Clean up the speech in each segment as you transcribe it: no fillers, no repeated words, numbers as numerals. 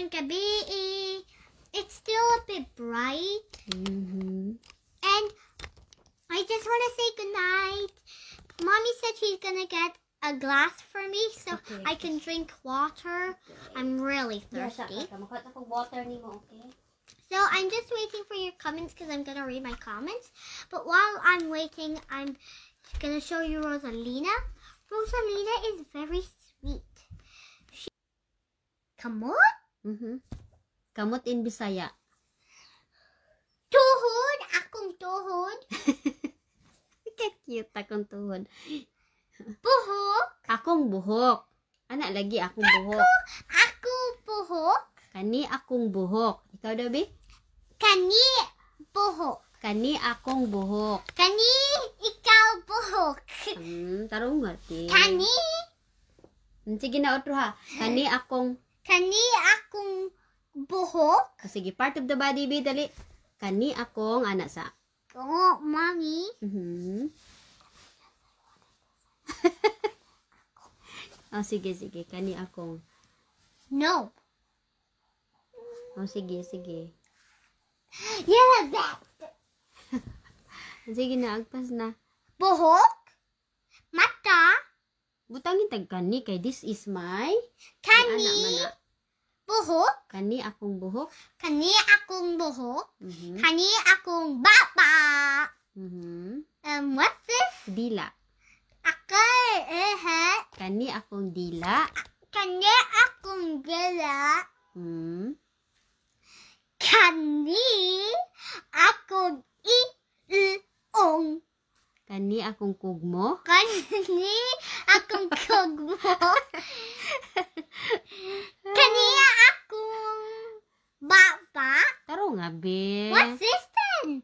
Maayong gabii. It's still a bit bright. And I just want to say goodnight. Mommy said she's gonna get a glass for me so I can drink water. I'm really thirsty. Makuha na kog water nimo, okay? So I'm just waiting for your comments because I'm gonna read my comments. But while I'm waiting, I'm gonna show you Rosalina. Rosalina is very sweet. She Kamot? Kamot in Bisaya. Tuhod! Akong tuhod. Ka-cute akong tuhod. Buhok. Akong buhok. Ana lagi, akong buhok. Ako buhok. Kani akong buhok. Ikaw daw, bi? Kani buhok. Kani akong buhok. Kani ikaw buhok. Tarong ngerti. Kani Sige na, otro ha. Kani akong Kani akong buhok. Oh, sige, part of the body, bi, dali. Kani akong ana sa. Oh, Mommy. Oh, sige, sige. Kani akong. No. Oh, sige, sige. You're the best. Sige na, agpas na. Buhok. Mata. Butangin tag kani kay this is my Kani Ana man na. buhok. Kani akong buhok. Kani akong buhok. Kani akong baba. What's this? Dila. Ako, eh. Kani akong dila. Kani akong dila. Kani akong ilong. Kani akong kugmo. Kani akong kugmo. Kani akong baba. Tarong nga, be. What's this then?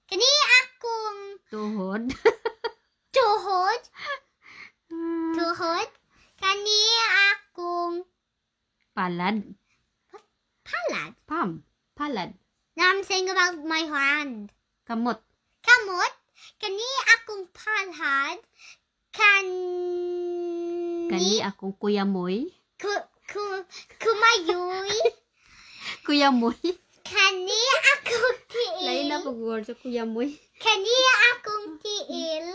Kani akong Tuhod. Tuhod. Tuhod. Kani akong Palad. Palad. Pam. Palad. Now I'm saying about my hand. Kamot. Kamot. Kani akong palad. Kani Kani akong kuyamoy. Ku kumayoy. Kuyamoy. Kani akong tiil. Lain na pag word sa kuyamoy. Kani akong tiil.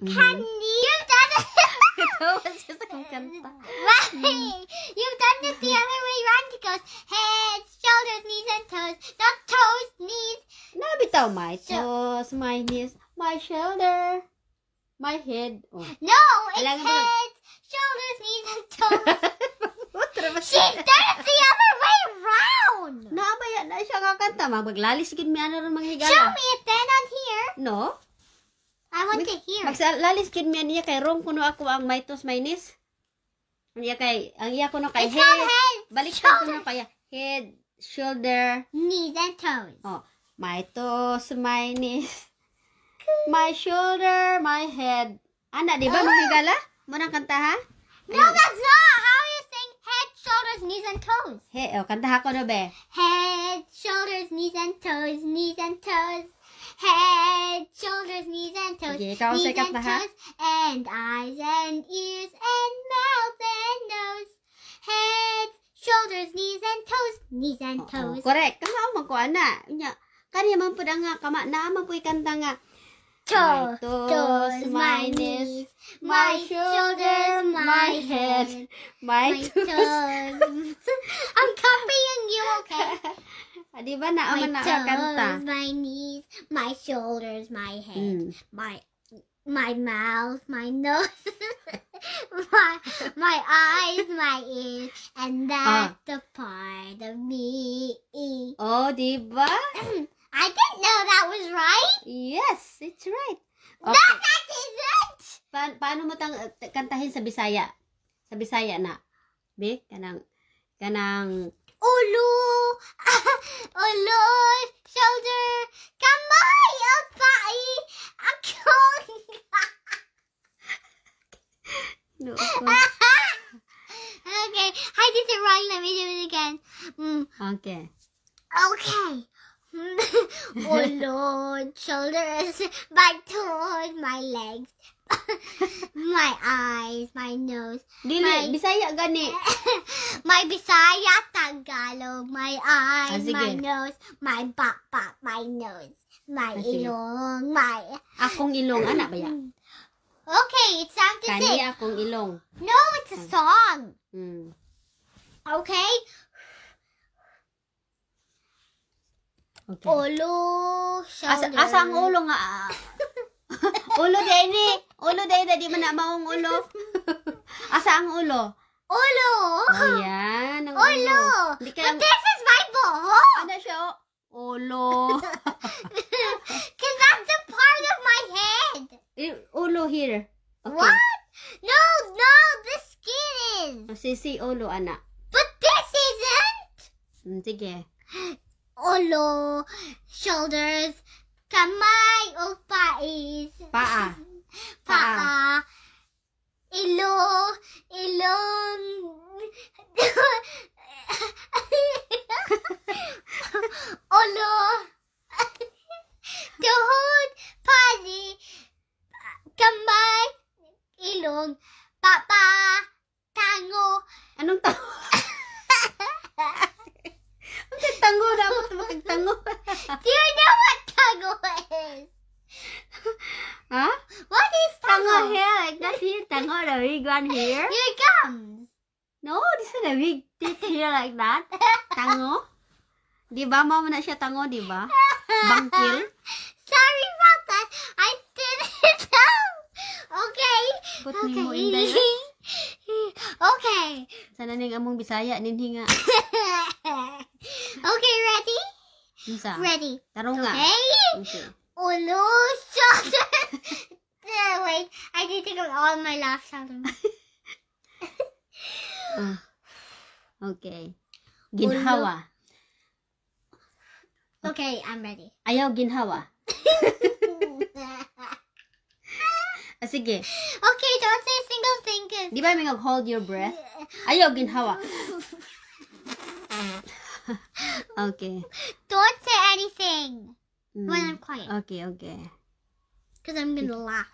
Kani You've done it. Katawa siya sa akong kanta. Right. You've done it the other way round. It goes head, shoulders, knees, and toes. Not toes, knees. Nabitaw, my toes, my knees, my shoulder, my head. Oh. No, it's Alam mo ba- head, shoulders, knees, and toes. Otro ba She's done it the other way round. Naabaya na siya kakanta. Maglalis gid mi ano ron mga higala. Show me it then on here. No? I want to hear it. Maglalis gid mi niya kay wrong kuno ako ang my toes, my knees. Ang iya kay ang iya kuno kay It's not head. head, Balik kuno kay head, shoulder, knees, and toes. Oh, my toes, my knees, my shoulder, my head. Ana, di ba mga higala? Mo nang kanta ha? No, that's not how you sing head, shoulders, knees, and toes. He, oh, kanta ko no be. Head, shoulders, knees, and toes, knees and toes. Head, shoulders, knees, and toes. Sige, ikaw Knees sa and kanta ha. Toes, and eyes and ears and mouth and nose. Head, shoulders, knees and toes, knees and Oo, toes. correct. Kama man ko ana. Nya, kaniya man pud ang nga kama na man puy kanta nga. Toe, My toes, my knees, my shoulders, shoulder, my my head, my my toes. Toes. I'm copying you, okay? Ah, di ba na My man na kanta? Toes, my knees, my shoulders, my head, my mouth, my nose, my eyes, my ears, and that's the part of me. Oh, di ba? I didn't know that was right. Yes, it's right. No, Okay. that isn't. Paano mo tang kantahin sa Bisaya? Sa Bisaya na. Be, kanang Ulo, ulo, shoulder, kamay, paa, akong. No. Ako. Okay, I did it wrong. Let me do it again. Okay. Okay. Ulo, shoulders, my toes, my legs, My eyes, my nose. Dili, Bisaya gani. My Bisaya, Tagalog, my eyes, Ah, sige. My nose, my bop bop, my nose, my Ah, sige. Ilong, my. Akong ilong, ana ba ya? Okay, it's time to Kani sing. Akong ilong. No, it's a song. Okay? Okay. Ulo, Asa, shoulder. Asa ang ulo nga? Ah? Ulo di ni. Ulo di na di man na maong ulo. Asa ang ulo? Ulo. Oh, yan ang ulo. Ulo. Di kaya But this is my buhok. Ano siya? Oh? Ulo. 'Cause that's a part of my head. Eh, ulo here. Okay. What? No, the skin is. Oh, si ulo ana. But this isn't. Sige. Ulo, shoulders, kamay, o pais. Paa. Paa, ilong, ilong. Ulo, tuhod, pali, kamay, ilong, papa, tango. Anong tango? Ang tango dapat magtango. Do you know what tango is? Ha? What is Tango tango? here, like that here. Tango, the big one here. Your gums. No, this is the big teeth here like that. Tango. Di ba? Mao na siya tango, di ba? Bangkil. Sorry about that. I didn't know. Okay. Put ni mo Okay. inday. Okay. Sana ning among Bisaya ninhi nga. Okay, ready? Unsa? Ready. Tarong nga. Okay. Okay. Ulo, shoulder. Wait, I need to get all my laughs out of me. Ah. Okay. Ginhawa. Okay, I'm ready. Ayaw ginhawa. Ah, sige. Okay, don't say a single thing. 'Cause Di ba may hold your breath? Ayaw ginhawa. Okay. Don't say anything when I'm quiet. Okay. 'Cause I'm gonna laugh.